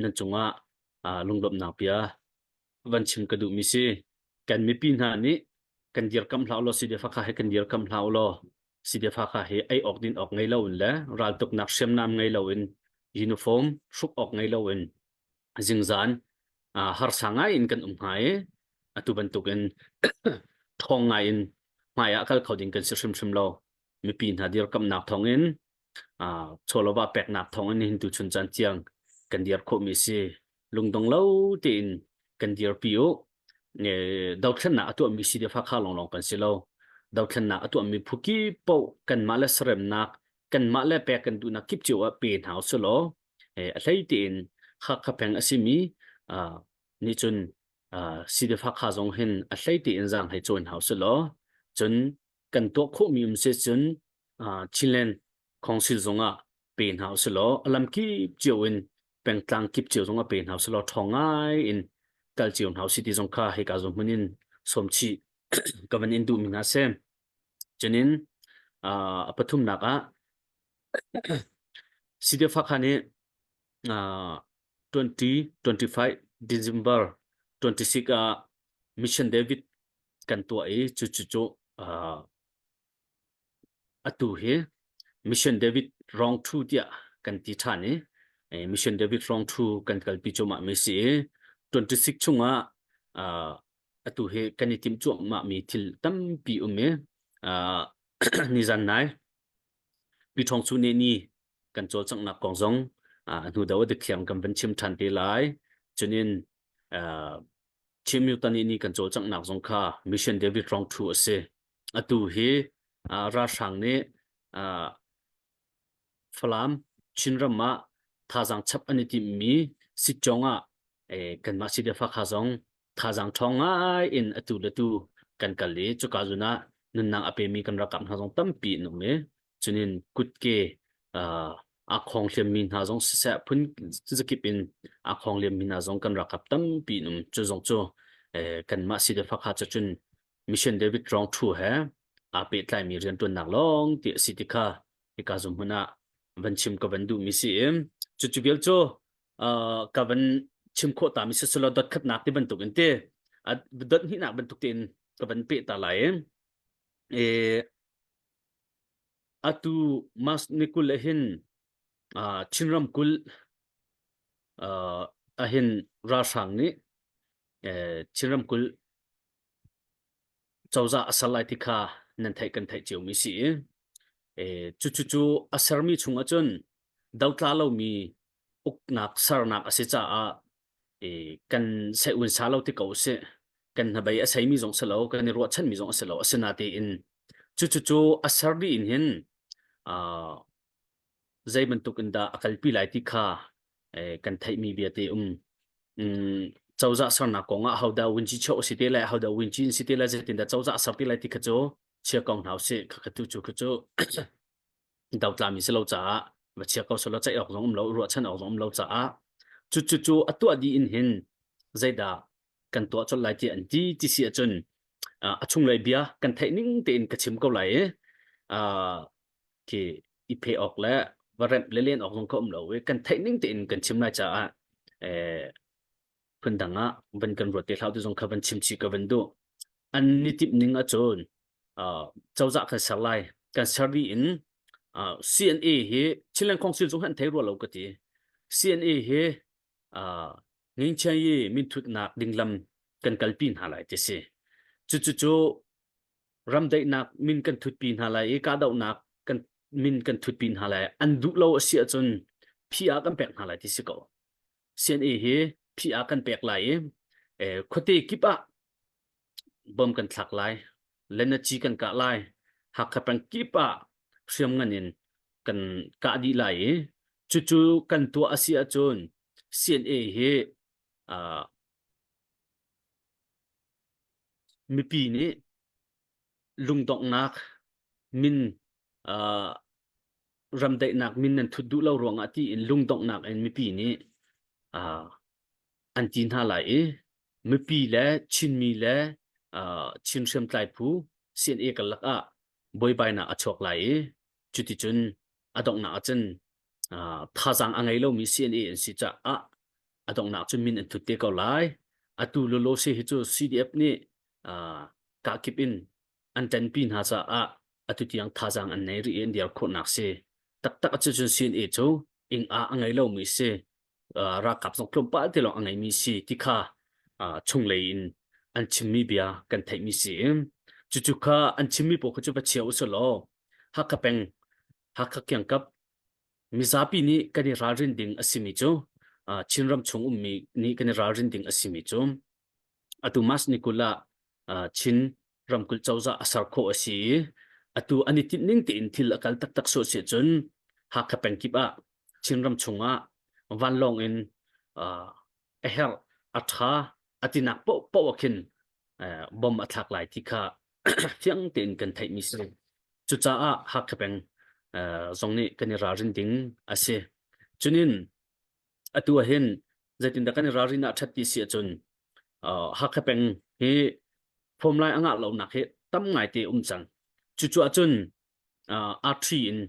Nan cungah lunglawmhnak bia van chim ka duhmi si. Kan mipi hna nih kan dirkamh hlah ulaw CDF Hakha hi kan dirkamh hlah ulaw CDF Hakha hi ei awk din awk ngei loin le raltuknak hriamnam ngei loin uniform hruk awk ngei loin zingzan harsa ngai in kan um hnga i atu bantukin ṭhawng ngai in hmai ah kal kho ding kan si hrimhrim lo. Mipi hna dirkamhnak thawngin chawlawva peknak thawngin nihin tu chun caan tiang kan dir khawhmi si. Lungdong lo tein kan dirpi u. Dothlennak a tuahmi CDF Hakha lawnglawng kan si lo. Dothlennak a tuahmi phu kip paoh kanmah le saremnak, kanmah le pek kan duhnak kip cio ah pe hna usih law a hlei tein Hakha peng a simi nih cun CDF Hakha zong hin a hlei tein zaang hei cawi hna usih law cun kan tuah khawhmi um si cun Chinland Council zongah pe hna usih law a lam kip cio in pengtlang kip cio zongah pe hna usih law ṭhawng ngai in kal cio hna usih ti zong kha hika zong hmun in sawm chih ka van in duhmi hna si. Cunin a pathumnak ah CDF Hakha nih 2025 December 26 ah Mission David kan tuah i cucu cu atu hi Mission David Wrong Thu tiah kan ti ṭhan i Mission David Wrong Thu kan kalpi cuahmah mi si i 26 chungah atu hi kan i timh cuahmah mi thil tampi um i nizan nai Pi Ṭhawng Su nih ni kan cawlcanghnak kong zong hnu do a dikthliang kan van chim ṭhan te lai. Cunin Chin Mutant ni kan cawlcanghnak zong kha Mission David Rong Thu a si. Atu hi ralhrang nih Falam Chinram ah thazaang chap an i timhmi sitcawng ah kanmah CDF Hakha zong thazaang ṭhawng ngai in atu le tu kan kal i cuka zun ah nunnak a pemi kan ralkap hna zong tampi an um i cunin kutke aa khawng hliammi hna zong siseh phun zakip in aa khawng hliammi hna zong kan ralkap tampi an um cu zong cu kanmah CDF Hakha cu cun Mission David Rong Thu he aa pehtlaimi rianṭuannak lawng ti a si ti kha hika zum hmun ah van chim ka van duhmi si i cucu vial cu ka van chim khawh ta mi siselaw dot khatnak ti bantuk in ti dot hnihnak bantuk tein ka van peh ta lai i atu mas ni kul hin Chinram kul ahin ralhrang nih Chinram kul cozah a ser lai ti kha nan theih kan theih ciomi si i cucu cu a sermi chung ahcun dotla lomi uknak sernak a si caah kan seh-un sa lo ti ko usih kan hnabei a seimi zong si lo kan i ruahchanmi zong a si lo asinatein cucu cu a ser dih in hin zei bantuk in dah a kalpi lai ti kha kan theihmi vialte um cozah sernak kong ah hodah winci cheu si te lai hodah winci in si te lai zeitin dah cozah ser te lai ti kha cu chia ko hna usih kha tu cu kha cu dotlami si lo caah va chia ko selaw ceih awk zong um lo ruahchan awk zong um lo caah cu cu cu a tuah dih in hin zeidah kan tuah colh lai ti an ti ti si ahcun a chunglei bia kan theih ning tein ka chim ko lai i khi i phe awk le va remh le len awk zong ka um lo i kan theih ning tein kan chim lai caah phundang ah van kan ruat te hlah tu zong kha van chim chih ka van duh an ni timh ning ahcun cozah kan ser lai kan ser dih in CNA hi Chinland Council zong han thei rua lo ka ti CNA hi Ngingchian i minthutnak ding lam kan kalpi hna lai ti si cucu cu ramdaihnak min kan thutpi hna lai i kahdohnak kan min kan thutpi hna lai an duh lo a si ahcun PR kan pek hna lai ti si ko CNA hi PR kan pek lai i khuate kip ah bom kan thlak lai lenaci kan kah lai Hakha peng kip ah hriamngan in kan kah dih lai i cucu kan tuah a si ahcun CNA hi uh, mipi nih lungdonghnak min uh, ramdaihnak min nan thut duh lo ruangah tiin lungdonghnak in mipi nih uh, an ti hna lai i mipi le Chinmi le uh, Chin hriamtlai phu CNA karlak ah buaibainak a chuak lai i cuticun a donghnak ahcun uh, thazaang a ngei lomi CNA an si caah. A donghnak cu min an thut te ko lai. Atu lolo si hi cu CDF nih kahkip in an ṭanpi hna caah atu tiang thazaang an nei rih i an dir khawhnak si. Taktak a cun CNA cu ing ah a ngei lomi si. Ralkap zong tlawmpal te lawng a ngeimi si ti kha chunglei in an chimmi bia kan theihmi si. Cucu kha an chimmi pawl kha cu va chia usih law Hakha peng, Hakha kiangkap mizapi nih kan i ralrin ding a simi cu Chinram chung ummi nih kan i ralrin ding a simi cu atu March ni 20 ah Chin ramkulh cozah a ser khawh a si i atu an i tinh ning tein thil a kal taktak sawh si cun Hakha pengkip ah Chinram chungah vanlawng in a herh a ṭha a tinak paohpaoh ah khin bom a thlak lai ti kha fiang tein kan theihmi si. Cucaah Hakha peng zong nih kan i ralrin ding a si. Cunin atu ah hin zeitindah kan i ralrin ah ṭhat ti si ahcun Hakha peng hi phomlai a ngah lonak hi tam ngaite um cang. Cucu ahcun arṭhi in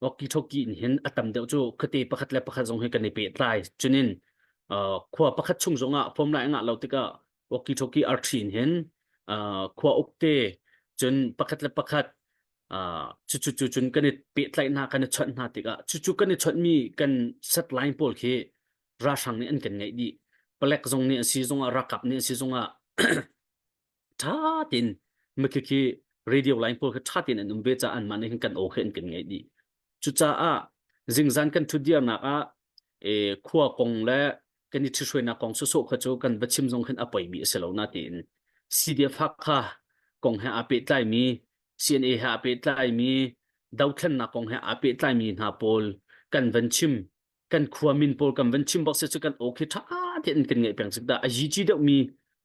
walkie-talkie in hin a tam deuh cu khuate pakhat le pakhat zong hi kan i pehtlai. Cunin khua pakhat chung zongah phomlai a ngah lo tikah walkie-talkie arṭhi in hin khua ukte cun pakhat le pakhat cucu cu cun kan i pehtlaih hna kan i chawnh hna tikah cucu kan i chawnhmi kan set line pawl khi ralhrang nih an kan ngeih dih palek zong nih an si zongah ralkap nih an si zongah ṭha tein mikhi khi radio line pawl khi ṭha tein an um ve caah anmah nih hin kan aw khi an kan ngeih dih cucaah zingzan kan ṭhutdirnak ah khua kong le kan i ṭhithruainak kong sawsawh kha cu kan va chim zong khin a poimi a si lo na tiin CDF Hakha kong he aa pehtlaimi CNA he aa pehtlaimi dothlennak kong he aa pehtlaimi hna pawl kan van chim kan khua min pawl kan van chim bak se cu kan aw khi ṭha tein kan ngaih peng cik dah a yici deuhmi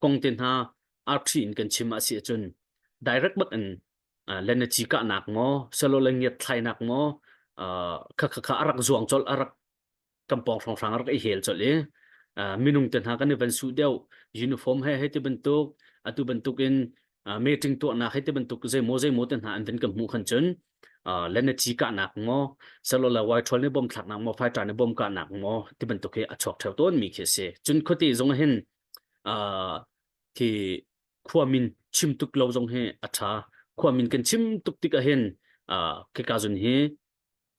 kong te hna arṭhi in kan chim a si ahcun direct bak in lenaci kahnak maw selo le ngiat thlainak maw kha kha kha a rak zuang colh a rak kan pawng hrawnghrang rak i hel colh i minung te hna kan i van suh deuh uniform he hei ti bantuk atu bantuk in meeting tuahnak hei ti bantuk zeimaw zeimaw te hna an van kan hmuh khan cun lenaci kahnak maw selo le waiṭhawl nih bom thlaknak maw fighter nih bom kahnak maw ti bantuk hi a chuak theo tawn mi khi a si cun khuate zong hin khi khuamin chim tuk lo zong hi a ṭha khuamin kan chim tuk tik ah hin khika zun hi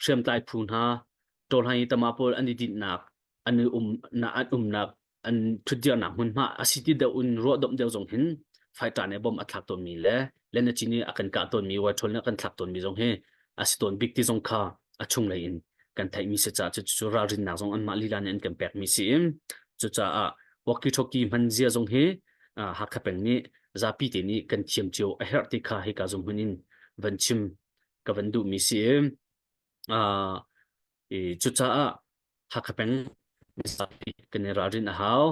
hriamtlai phu hna tawlhai tama pawl an i dinhnak an i um na an umnak an thutdirnak hmunhma a si ti deuh in ruah domh deuh zong hin fighter nih bom a thlak tawnmi le lenaci nih a kan kah tawnmi waithol nih a kan thlak tawnmi zong hi a si tawn bik ti zong kha a chunglei in kan theihmi si caah cucu ralrinnak zong anmah lila nih an kan pekmi si in cucaah walkie talkie hman zia zong hi Hakha peng nih zapi te nih kan thiam cio a herh ti kha hika zung hmun in van chim ka van duhmi si i cucaah Hakha peng mizapi kan i ralrin a hau.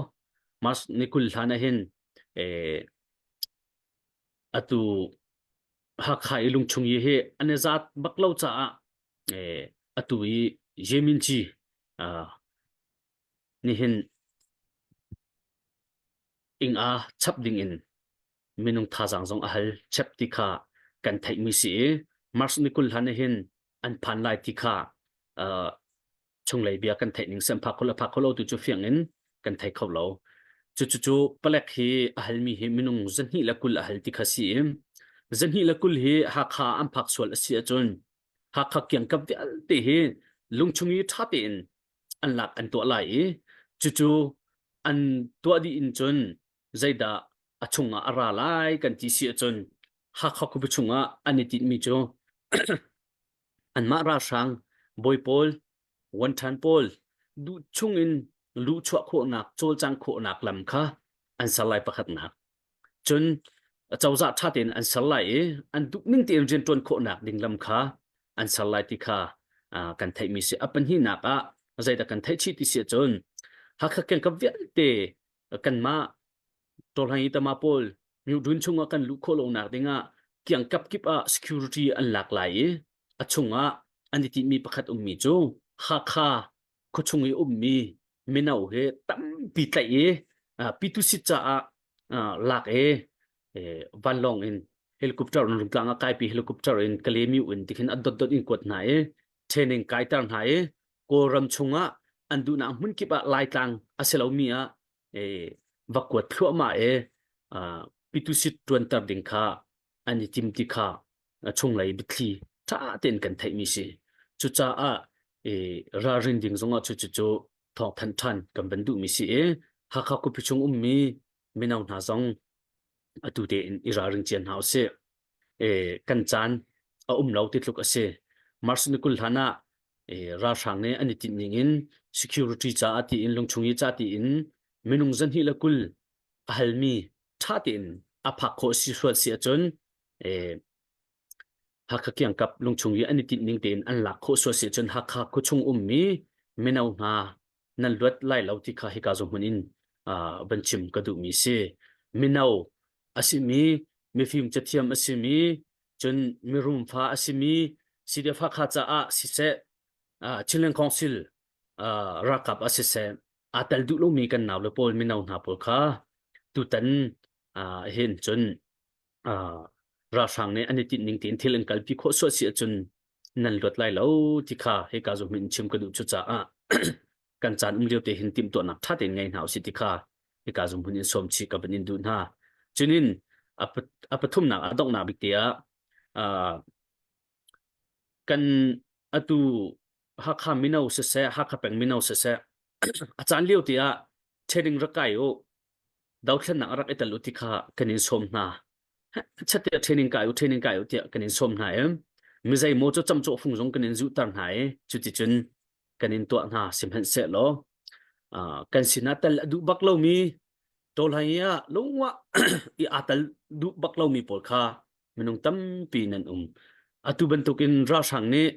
March ni 20 hlan ah hin atu Hakha i lungchung i hi an i zat bak lo caah atu i Yemin Ci nihin ing a chap ding in minung thazaang zong a hal chep ti kha kan theihmi si i March ni 20 hlan ah hin an phan lai ti kha chunglei bia kan theih ning sem phak kho lo phak kho lo tu cu fiang in kan thei kho lo. Cu cu cu palek hi a halmi hi minung 220 a hal ti kha si i 220 hi Hakha an phak sual a si ahcun Hakha kiangkap vialte hi lungchung i ṭha tein an lak an tuah lai i cucu an tuah dih in cun zeidah a chungah a ra lai kan ti si ahcun Hakha khuapi chungah an i tinhmi cu anmah ralhrang bawi pawl wanṭhan pawl duh chungin luhchuah khawhnak cawlcang khawhnak lam kha an ser lai pakhatnak cun cozah ṭha tein an ser lai i an duh ning tein rianṭuan khawhnak ding lam kha an ser lai ti kha kan theihmi si. A pahnihnak ah zeidah kan theih chih ti si ahcun Hakha kengkap vialte kanmah Tawlhang i tama pawl myudun chungah kan luh khawh lonak dingah kiangkap kip ah security an lak lai i a chungah an i tinhmi pakhat ummi cu Hakha khuachung i ummi mino hi tampi tlaih i pitusit caah lak i vanlawng in helicopter in rungtlang ah kaipi helicopter in Kalemiu in tikhin a dotdot in kuat hna i training kaiter hna i Kawlram chungah an duhnak hmun kip ah Laitlang. A si lomi ah va kuat thluahmah i pitusit ṭuanter ding kha an i tim ti kha chunglei biathli ṭha tein kan theihmi si. Cucaah ralrin ding zongah cucu thawngthanh ṭhan kan van duhmi si i Hakha khuapi chung ummi mino hna zong atu tein i ralring cia hna usih. Kan caan a um lo ti tluk a si. March ni 20 hlan ah ralhrang nih an i tinh ning in security caah tiin lungchung i ca tiin minung 220 a halmi ṭha tein a phak khawh si sual si ahcun Hakha kiangkap lungchung i an i tinh ning tein an lak khawh sual si ahcun Hakha khuachung ummi mino hna nan luat lai lo ti kha hika zawn hmun in van chim ka duhmi si. Mino a simi, mifim cathiam a simi, cun mirum fa a simi, CDF Hakha caah siseh, Chinland Council ralkap ah siseh, aa tel duh lomi kan naule pawl mino hna pawl kha tutan hin cun ralhrang nih an i tinh ning tein thil an kalpi khawh sual si ahcun nan luat lai lo ti kha hika zu hmin chim ka duh cu caah kan caan um lio te hin timhtuahnak ṭha tein ngei hna usih ti kha hika zu hmun in sawm chih ka van in duh hna. Cunin a pathumnak a donghnak bik te ah kan atu Hakha mino siseh Hakha peng mino siseh a caan lio te ah training rak kai u dothlennak a rak i tel u ti kha kan in sawm hna. Chat tiah training kai u training kai u tiah kan in sawm hna i mizei maw cu camcawh fung zong kan in zuhter hna i cuticun kan in tuah hna sihmanhsehlaw kan sinah tel a duh bak lomi tawlhai ah lungwah i aa tel duh bak lomi pawl kha minung tampi nan um. Atu bantukin ralhrang nih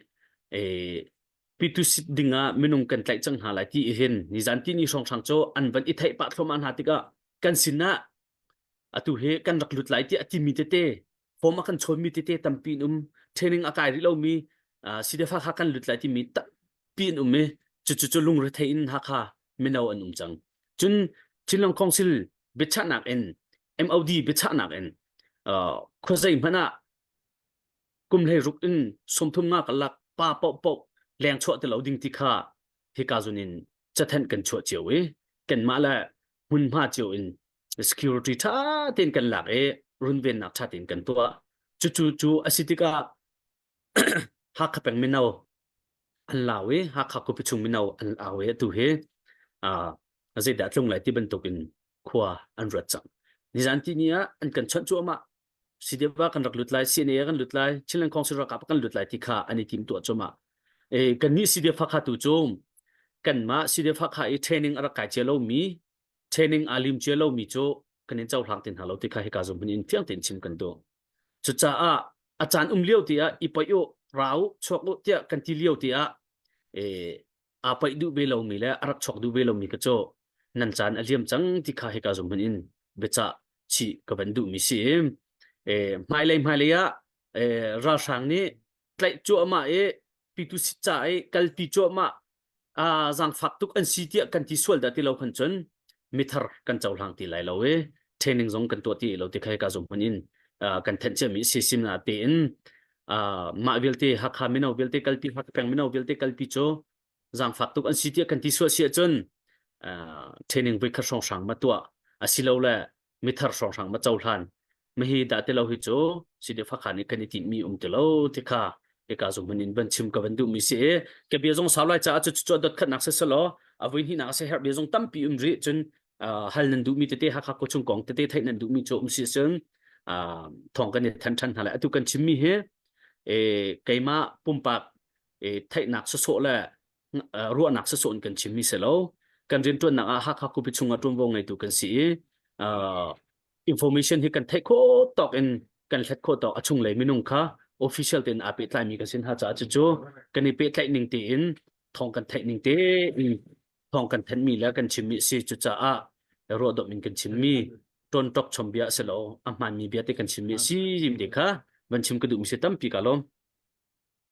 pitusit ding ah minung kan tlaih cang hna lai ti hin nizan ti ni hrawnghrang cu an van i theih pah thluahmah hna tikah kan sinah atu hi kan rak lut lai tiah a timi tete form a kan chawnmi tete tampi in um training a kai rih lomi CDF Hakha kan lut lai timi tampi in um i cucu cu lungrethei in Hakha mino an um cang cun Chinland Council biachahnak in MOD biachahnak in khuazei hmanh ah kum 16 in 30 nga karlak pa paohpaoh leng chuah ti lo ding ti kha hika zun in cathanh kan chuah cio i kanmah le hmunhma cio in security ṭha tein kan lak i runvennak ṭha tein kan tuah. Cucu cu a si tikah Hakha peng mino an lau i Hakha khuapi chung mino an au i atu hi zeidah tlung lai ti bantuk in khua an ruat cang. Nizan ti ni ah an kan chawnh cuahmah. CDF ah kan rak lut lai, CNA kan lut lai, Chinland Council ralkap kan lut lai ti kha an i tim tuah cuahmah. E, kannih CDF Hakha tu cu kanmah CDF Hakha i training a rak kai cia lomi, training aa lim cia lomi cu kan in cohlang ti hna lo ti kha hika zum in fiang tein chim kan duh. Cucaah a caan um lio ti ah i paih u, ra u, chuak u tiah kan ti lio ti ah e, aa paih duh ve lomi le a rak chuak duh ve lomi ka cu nan caan a liam cang ti kha hika zum in biacah chih ka van duhmi si. E, hmailei hmailei ah e, ralhrang nih tlaih cuahmah i pitu sit ca i kalpi cuahmah a zaangfak tuk an si tiah kan ti sual dah ti lo khan cun mithar kan cohlang ti lai lo i training zong kan tuah ti lo ti kha hika zum hmun in kan thenh ciami si sim na tein mah vialte Hakha mino vialte kalpi Hakha peng mino vialte kalpi cu zaangfak tuk an si tiah kan ti sual si ahcun training voi khat hrawnghrang ma tuah asilole mithar hrawnghrang ma cohlan mahi dah ti lo hi cu CDF Hakha nih kan i tinhmi um ti lo ti kha hika zung hmun in van chim ka van duhmi si i ka bia zong sau lai caah cu cu dot khatnak si selaw a vui hnihnak a si herh bia zong tampi um rih cun hal nan duhmi tete Hakha khuachung kong tete theih nan duhmi cu um si cun thawng kan i than than hna lai atu kan chimmi hi keimah pumpak theihnak sawsawh le ruahnak sawsawh in kan chimmi si lo kan rianṭuannak ah Hakha khuapi chungah ṭuanvo ngeitu kan si i information hi kan theih khawh tawk in kan hlet khawh tawk a chunglei minung kha official tein aa pehtlaimi kan sin hna caah cucu kan i pehtlaih ning tein thawng kan theih ning tein thawng kan thanhmi le kan chimmi a si cucaah ruahdawm in kan chimmi ṭawnṭok chom bia a si lo a hmaanmi bia te kan chimmi a si ti kha van chim ka duhmi si tampi ka lawm.